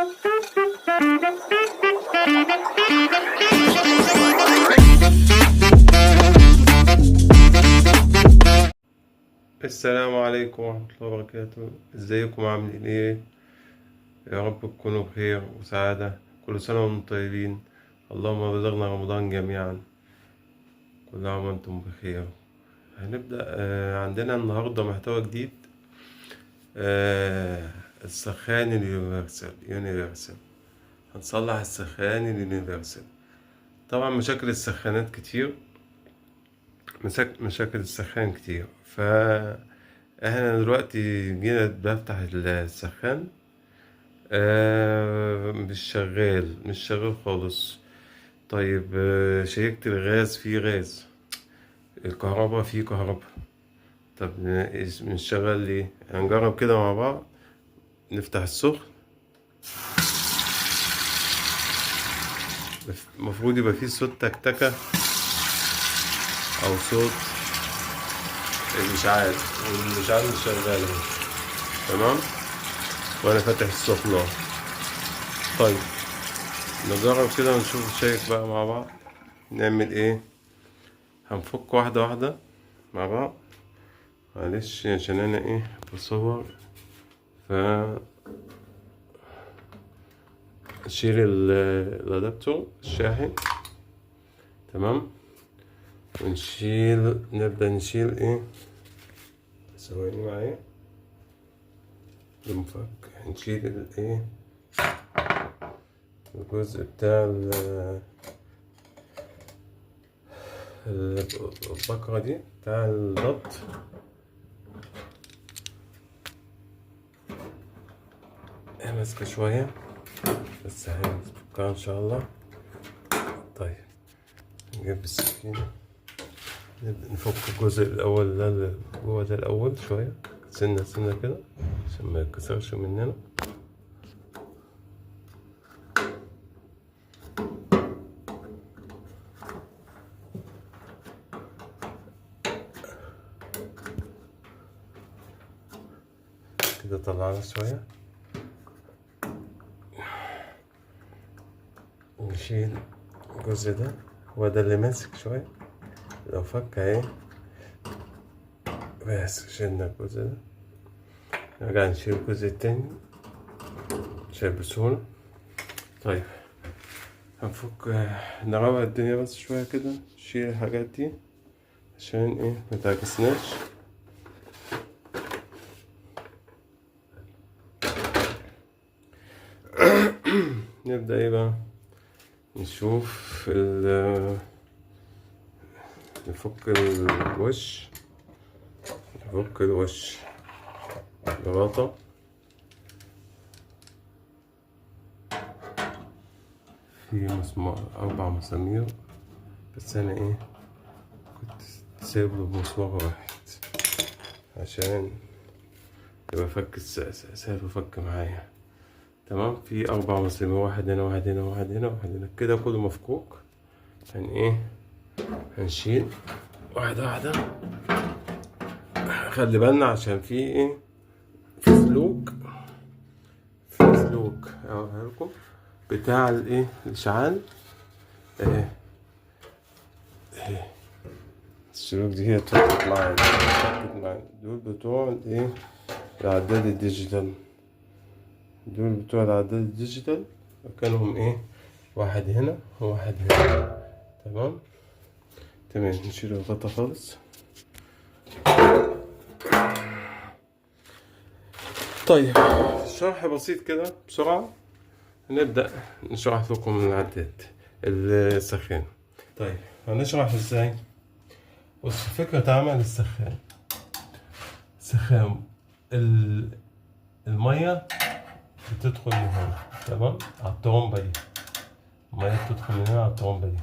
السلام عليكم ورحمة الله وبركاته. ازيكم؟ عاملين ايه؟ يا رب تكونوا بخير وسعادة. كل سنة وانتم طيبين. اللهم بلغنا رمضان جميعا. كل عام وانتم بخير. هنبدأ عندنا النهاردة محتوى جديد. السخان ال Universal. هنصلح السخان ال Universal. طبعا مشاكل السخانات كتير، مشاكل السخان كتير. ف احنا دلوقتي جينا بفتح السخان، مش شغال، مش شغال خالص. طيب، شيكت الغاز، فيه غاز. الكهرباء، فيه كهرباء. طب مش شغال ليه؟ هنجرب كده مع بعض. نفتح السخن، المفروض يبقى فيه صوت تكتكة او صوت الاشعال، والاشعال مش شغال اهو. تمام، وانا فاتح السخن اهو. طيب نجرب كده ونشوف الشيك بقى مع بعض. نعمل ايه؟ هنفك واحدة واحدة مع بعض. معلش عشان انا بصور، ف نشيل الادابتور الشاحن. تمام، ونشيل، نبدأ نشيل ثواني معايا المفك. نشيل الجزء بتاع البكرة دي بتاع الضبط. ماسكة شوية بس هنفكها ان شاء الله. طيب نجيب السكينة، نبدأ نفك الجزء الأول ده اللي جوه ده الأول شوية، سنة سنة كده عشان ما يتكسرش مننا. كده طلعنا شوية. نشيل الجزء ده، هو ده اللي ماسك شوية، لو فك اهي. بس شلنا الجزء ده، نرجع نشيل الجزء التاني شايل بسهولة. طيب هنفك، نروق الدنيا بس شوية كده، نشيل الحاجات دي عشان ما تعكسناش. نبدأ بقى؟ نشوف نفك الوش، نفك الوش بغطا. في مسمار، 4 مسامير، بس أنا كنت سايب له بمسمار واحد عشان يبقى فك سهل وفك معايا. تمام، في 4 مسامير، واحد هنا، واحد هنا، واحد هنا، واحد هنا، كده كله مفكوك. هنشيل واحدة واحدة. خلي بالنا عشان في في سلوك، في سلوك اوريها لكم بتاع الاشعال. اهي السلوك دي هي اتفكت معايا، اتفكت معايا. دول بتوع العداد ال digital، دول بتوع العداد ال digital مكانهم واحد هنا وواحد هنا. تمام تمام، نشيل الغطا خالص. طيب شرح بسيط كده بسرعة، نبدأ نشرح لكم العداد السخان. طيب هنشرح ازاي؟ بص، فكرة عمل السخان. السخان المية بتدخل من هنا، تمام، على الطرمبة دي. المية بتدخل من هنا على الطرمبة دي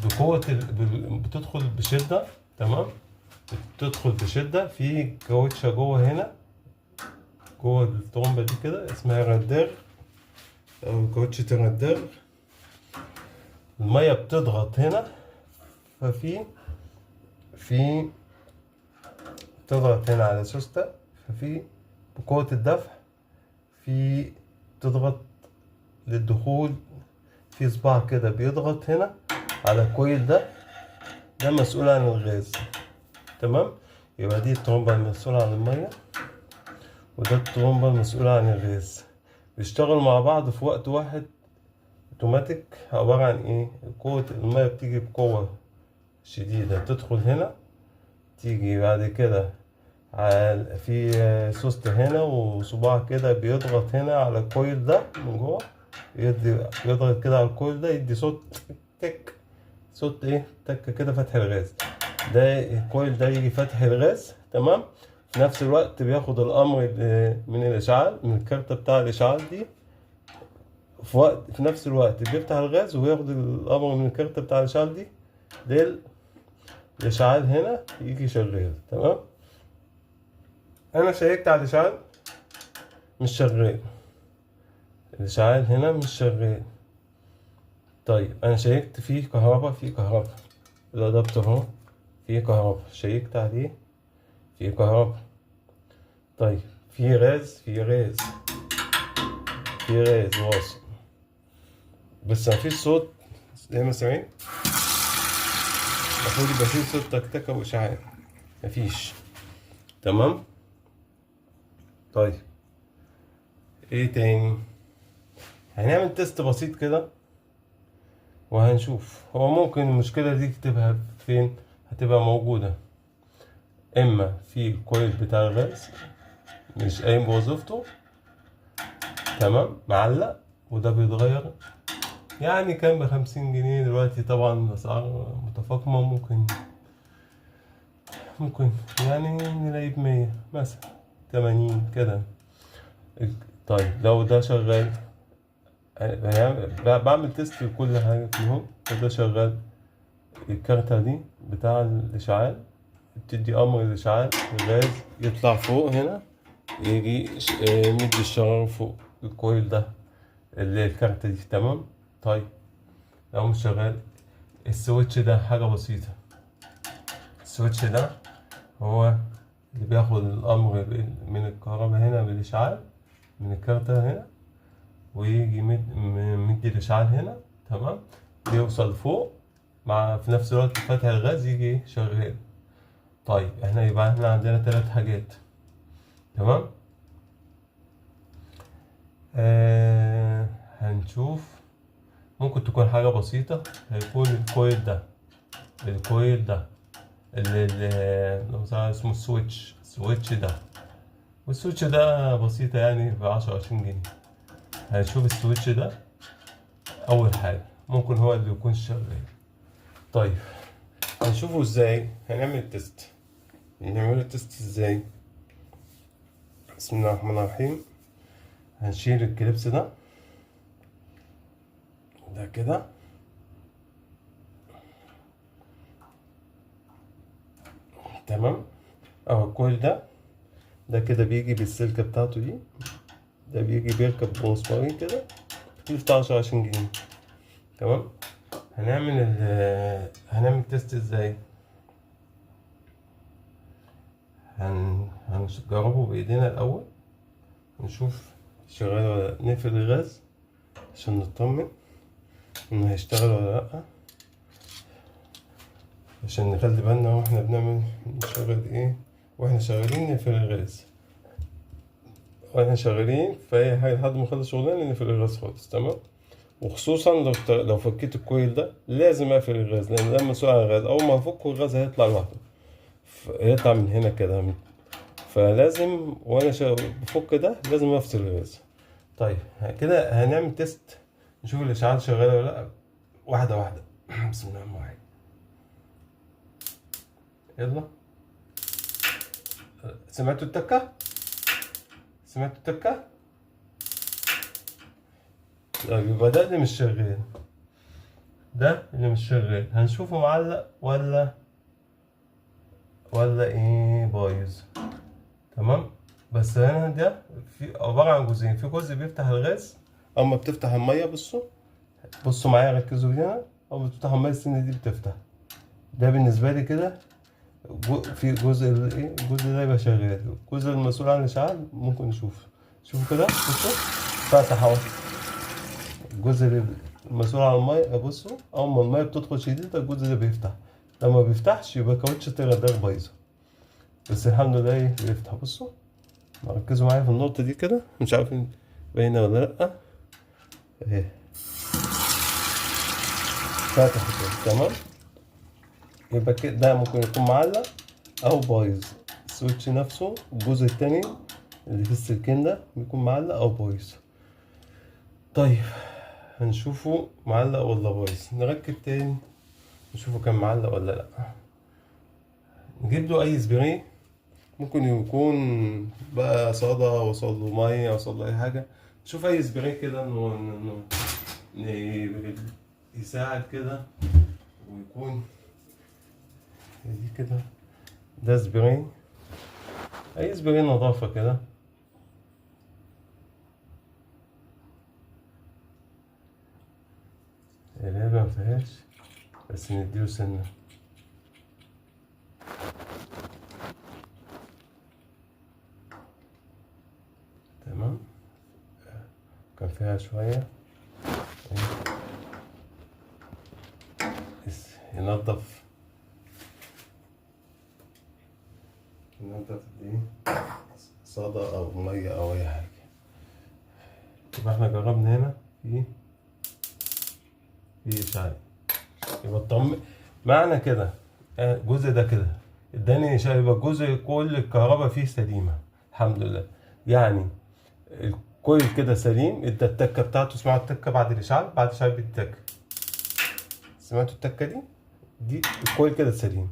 بقوة بتدخل بشدة. تمام، بتدخل بشدة في كاوتشة جوه هنا، جوه الطرمبة دي كده، اسمها رداغ أو كاوتشة الرداغ. المية بتضغط هنا، ففي في بتضغط هنا على سوستة، ففي بقوة الدفع في تضغط للدخول، في صباع كده بيضغط هنا على ال coil ده، ده مسؤول عن الغاز. تمام، يبقى دي الترومبة المسؤولة عن المية، وده الترومبة المسؤولة عن الغاز. بيشتغلوا مع بعض في وقت واحد اوتوماتيك. عبارة عن ايه؟ قوة المية بتيجي بقوة شديدة، تدخل هنا، تيجي بعد كده في سوست هنا وصباع كده بيضغط هنا على ال coil ده من جوه، يضغط كده على ال coil ده، يدي صوت تك، صوت ايه؟ تك كده، فتح الغاز. ده ال coil ده يجي فتح الغاز. تمام، في نفس الوقت بياخد الامر من الاشعال، من الكارتة بتاع الاشعال دي، في نفس الوقت بيفتح الغاز وياخد الامر من الكارتة بتاع الاشعال دي للاشعال هنا يجي شغال. تمام، انا شيكت على الاشعال مش شغال، الاشعال هنا مش شغال. طيب انا شيكت فيه كهرباء، فيه كهرباء، ال adapter اهو فيه كهرباء، شيكت عليه فيه كهرباء. طيب فيه غاز، فيه غاز، فيه غاز واصل، بس مفيش صوت زي ما سامعين. المفروض يبقى فيه صوت تكتكة وإشعال، مفيش. تمام، طيب ايه تاني؟ هنعمل test بسيط كده وهنشوف. هو ممكن المشكلة دي تبقى فين؟ هتبقى موجودة اما في ال coil بتاع الغاز مش قايم بوظيفته، تمام، معلق، وده بيتغير. يعني كان ب50 جنيه، دلوقتي طبعا الأسعار متفاقمة، ممكن يعني نلاقيه ب100 مثلا، 80 كده. طيب لو ده شغال، بعمل test لكل حاجة فيهم. لو ده شغال، الكارتة دي بتاع الإشعال بتدي أمر الإشعال، الغاز يطلع فوق هنا، يجي مدي الشرارة فوق ال coil ده اللي الكارتة دي. تمام، طيب لو مش شغال، ال switch ده حاجة بسيطة. ال switch ده هو اللي بياخد الأمر من الكهرباء هنا بالإشعال من الكارتة هنا، ويجي مدي الإشعال هنا. تمام، بيوصل فوق مع في نفس الوقت فتح الغاز يجي شغال. طيب احنا يبقى احنا عندنا 3 حاجات. تمام، هنشوف ممكن تكون حاجة بسيطة. هيكون ال coil ده، ال coil ده اللي مثلا اسمه ال switch، ال switch ده، وال switch ده بسيطة يعني ب10 20 جنيه. هنشوف ال switch ده أول حاجة، ممكن هو اللي يكون شغال. طيب هنشوفه ازاي؟ هنعمل test. نعمل ال test ازاي؟ بسم الله الرحمن الرحيم. هنشيل ال clips ده، ده كده، تمام. اهو ال coil ده، ده كده بيجي بالسلكة بتاعته دي، ده بيجي بيركب بمسمارين كده، تكلفته 10 20 جنيه. تمام، هنعمل test ازاي؟ هنجربه بايدينا الاول، نشوف شغال ولا لا. نقفل الغاز عشان نطمن انه هيشتغل ولا لا، عشان نخلي بالنا واحنا بنعمل نشغل ايه واحنا شغالين. نقفل الغاز واحنا شغالين في اي حاجه لحد ما نخلص شغلنا، نقفل الغاز خالص. تمام، وخصوصا لو فكيت ال coil ده لازم اقفل الغاز، لان ده مسؤول عن الغاز. اول ما افكه الغاز هيطلع لوحده، هيطلع من هنا كده، فلازم وانا بفك ده لازم افصل الغاز. طيب كده هنعمل test نشوف الاشعال شغاله ولا لا، واحده واحده. بسم الله الرحمن الرحيم. يلا، سمعتوا التكه؟ سمعتوا التكه؟ طيب يبقى ده اللي مش شغال، ده اللي مش شغال. هنشوفه معلق ولا ايه بايظ. تمام، بس هنا ده في عبارة عن جزئين، في جزء بيفتح الغاز اما بتفتح المية. بصوا معايا، ركزوا هنا. اول ما بتفتح المية السنة دي بتفتح. ده بالنسبة لي كده في جزء الايه، الجزء ده يبقى شغال. الجزء المسؤول عن الاشعال ممكن نشوف. شوفوا كده، بصوا فتح اهو الجزء اللي المسؤول عن المية. بصوا اول ما المية بتدخل شديدة الجزء ده بيفتح، لما ما بيفتحش يبقى كاوتشة الردار بايظة، بس الحمد لله ايه بيفتح. بصوا ركزوا معايا في النقطة دي كده، مش عارف باينة ولا لأ. اهي فتح كده تمام. يبقى كده ده ممكن يكون معلق أو بايظ. ال switch نفسه الجزء التاني اللي في السلكين ده بيكون معلق أو بايظ. طيب هنشوفه معلق ولا بايظ، نركب تاني نشوفه كان معلق ولا لأ. نجيب له أي سبراي، ممكن يكون بقى صدى وصل له مية وصل له أي حاجة. نشوف أي سبراي كده إنه يساعد كده ويكون دي كده. ده سبراي، أي سبراي نظافة كده. العلبة مفيهاش، بس نديله سنة. تمام، كان فيها شوية. ينظف دي صدى او مية او اي حاجة. يبقى احنا جربنا هنا في اشعاع، يبقى اطمن. معنى كده الجزء ده كده اداني اشعاع، يبقى الجزء كل الكهرباء فيه سليمة الحمد لله. يعني الكويل كده سليم، ادى التكه بتاعته. اسمعوا التكه بعد الاشعاع، بعد الاشعاع بيتك، سمعتوا التكه دي؟ دي ال coil كده سليم،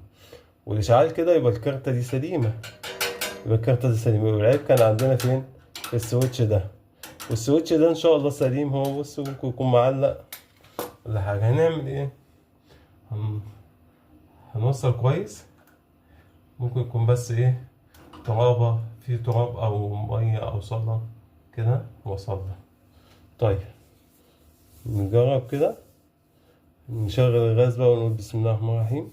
والاشعاع كده يبقى الكارته دي سليمة، يبقى الكارته دي سليمة. يبقى العيب كان عندنا فين؟ في ال switch ده، وال switch ده ان شاء الله سليم. هو بص ممكن يكون معلق ولا حاجة. هنعمل ايه؟ هنوصل كويس. ممكن يكون بس ايه ترابه، في تراب او مية او صدى كده وصلنا. طيب نجرب كده، نشغل الغاز بقى ونقول بسم الله الرحمن الرحيم.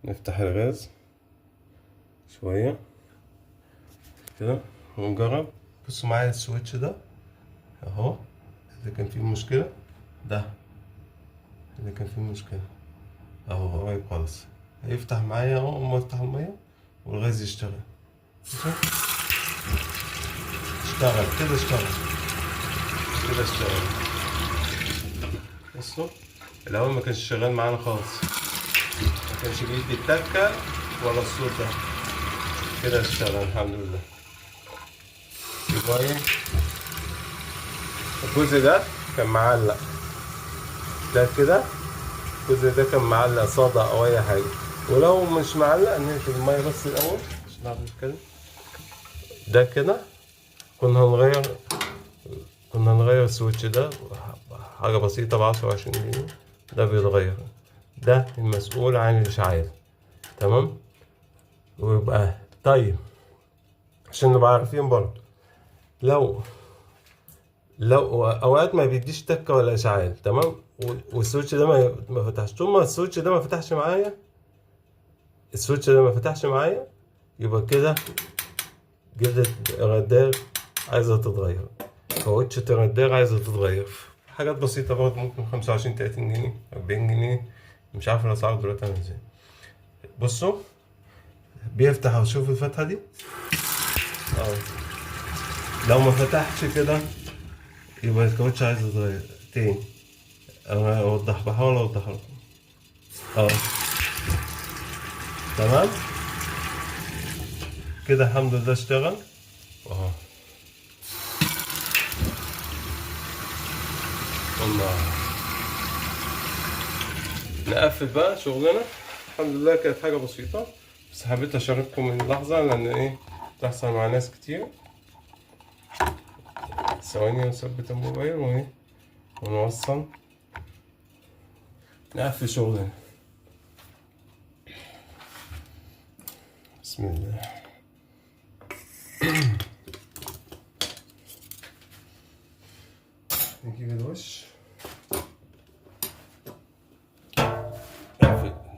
نفتح الغاز شوية كده ونجرب. بصوا معايا ال switch ده اهو اللي كان فيه مشكلة، ده اللي كان فيه مشكلة اهو قريب خالص. هيفتح معايا اهو، اما افتح المية والغاز يشتغل. اشتغل كده، اشتغل كده، اشتغل. بصوا الاول ما كانش شغال معانا خالص، ما كانش بيدي التكه ولا الصوت ده. كده اشتغل الحمد لله. يبقى ايه الجزء ده كان معلق، ده كده الجزء ده كان معلق صدى او اي حاجة. ولو مش معلق نقفل المية بس الاول عشان نعرف نتكلم. ده كده كنا هنغير ال switch ده، حاجة بسيطة ب10 20 جنيه. ده بيتغير، ده المسؤول عن الإشعال. تمام. ويبقى طيب عشان نبقى عارفين برضه، لو اوقات ما بيديش تكه ولا اشعال، تمام، وال switch ده ما فتحش. طول ما ال switch ده ما فتحش معايا، ال switch ده ما فتحش معايا، يبقى كده جلدة الردار عايزة تتغير، كاوتشة الردار عايزة تتغير. حاجات بسيطة برضه، ممكن 25 30 جنيه 40 جنيه، مش عارف الأسعار دلوقتي عاملة ازاي. بصوا بيفتح، وشوف الفتحة دي اهو. لو ما فتحش كده يبقى الكاوتش عايز يتغير تاني. انا اوضح، بحاول اوضح لكم اهو. تمام كده الحمد لله اشتغل اهو. الله، نقفل بقى شغلنا الحمد لله. كانت حاجة بسيطة بس حبيت اشارككم اللحظة لان ايه بتحصل مع ناس كتير. ثواني نثبت الموبايل وايه ونوصل، نقفل شغلنا. بسم الله. نجيب الوش،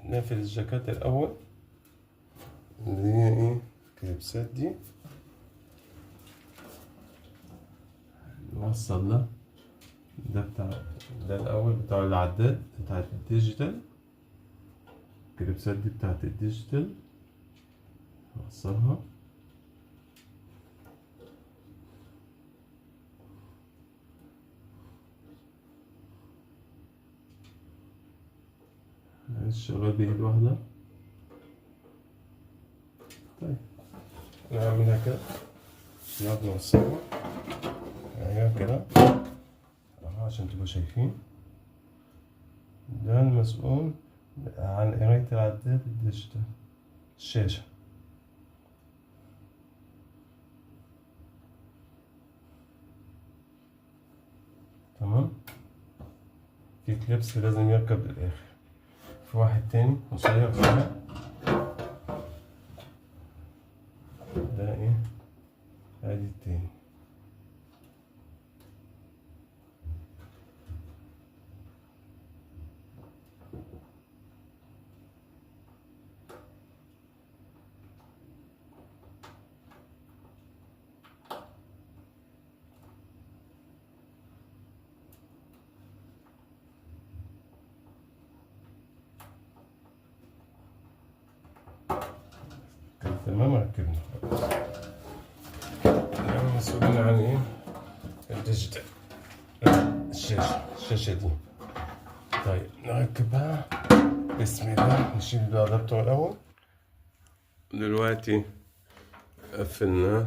نقفل الجاكيت الاول اللي هي ايه الكليبسات دي، نوصل ده، ده بتاع ده الأول بتاع العداد بتاع ال digital، الكليبسات دي بتاعت ال digital نوصلها. شغال بإيد واحدة. طيب نعملها كده، نقعد نوصلها ايوه كده اهو عشان تبقوا شايفين. ده المسؤول عن قراية العداد ال digital، الشاشة. تمام. في clips لازم يركب للآخر. في واحد تاني قصير شوية، ده ايه، ادي التاني. تمام، ركبنا. مسؤولين عن ايه؟ ال digital، الشاشة دي. طيب نركبها، بسم الله. نشيل ال adapter الأول. دلوقتي قفلناه،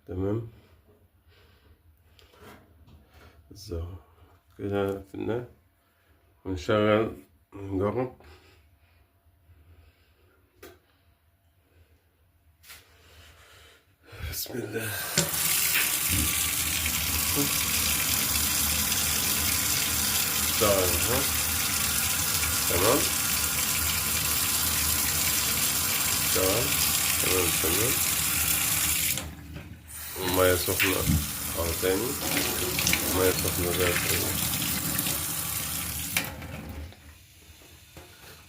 تمام بالظبط كده، قفلناه ونشغل نجرب. بسم الله. اشتغل، تمام، اشتغل تمام تمام. المية سخنة اهو تاني، المية سخنة زي الفل.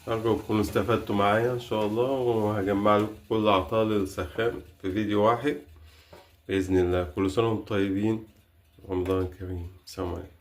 أرجو تكونوا استفدتوا معايا إن شاء الله، وهجمع لكم كل أعطال السخان في فيديو واحد بإذن الله. كل سنة وانتم طيبين، رمضان كريم. السلام عليكم.